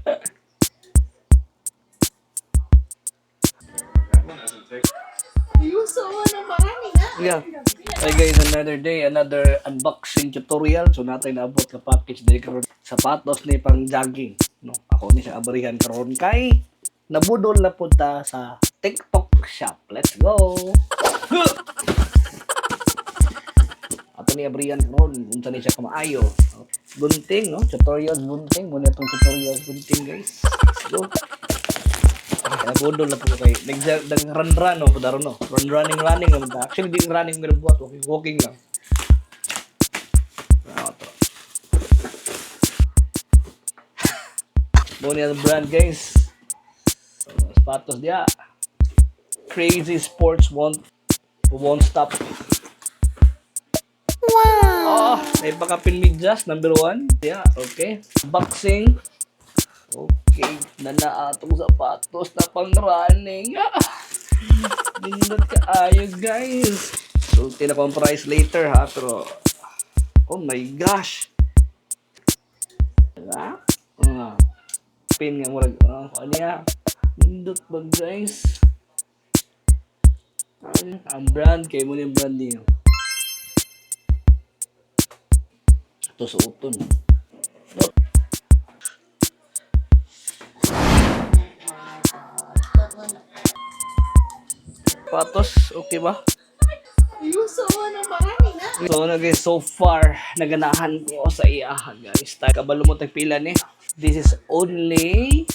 Yeah. Hi guys, another day, another unboxing tutorial. So natay naabot ka package diri karon, sapatos ni pang jogging, no? Ako ni siya abarihan karon kay nabudol na pud ta sa TikTok Shop. Let's go. Ato ni abrihan karon unsa ni siya kamaayo. Gunting, no? Tutorials gunting mo na itong tutorials gunting, guys. Let's go. Nabudol na po kay nag nag run run, no, pudaro, no. Run running running naman ta. Actually, di running pero buhat, walking walking lang. Ano to? Mo ni ang brand, guys. So, sapatos diya. Crazy Sports won't stop. Wow! Oh, may pakapin medyas, number one. Yeah, okay. Boxing. Okay, na atong sapatos na pang running. Ah, nindot kaayo, guys. Sulti na ko ang price later ha, pero oh my gosh. Diba? Ah. Pin nga murag ah, ano niya? Nindot ba, guys? Ay, ang brand kay mo ni brand niyo. Ito sa uton. Patos, okay ba? So na guys, so far, naganahan ko sa iya, guys. Tayo kabalo mo tagpila ni. This is only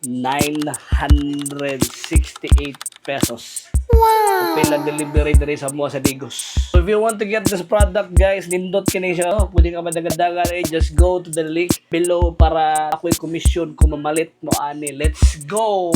968 pesos. Wow! Pila delivery diri sa mo sa Digos. So if you want to get this product, guys, nindot kini siya. Oh, pwede ka madagadagan eh. Just go to the link below para ako'y commission kung mamalit mo ani. Let's go!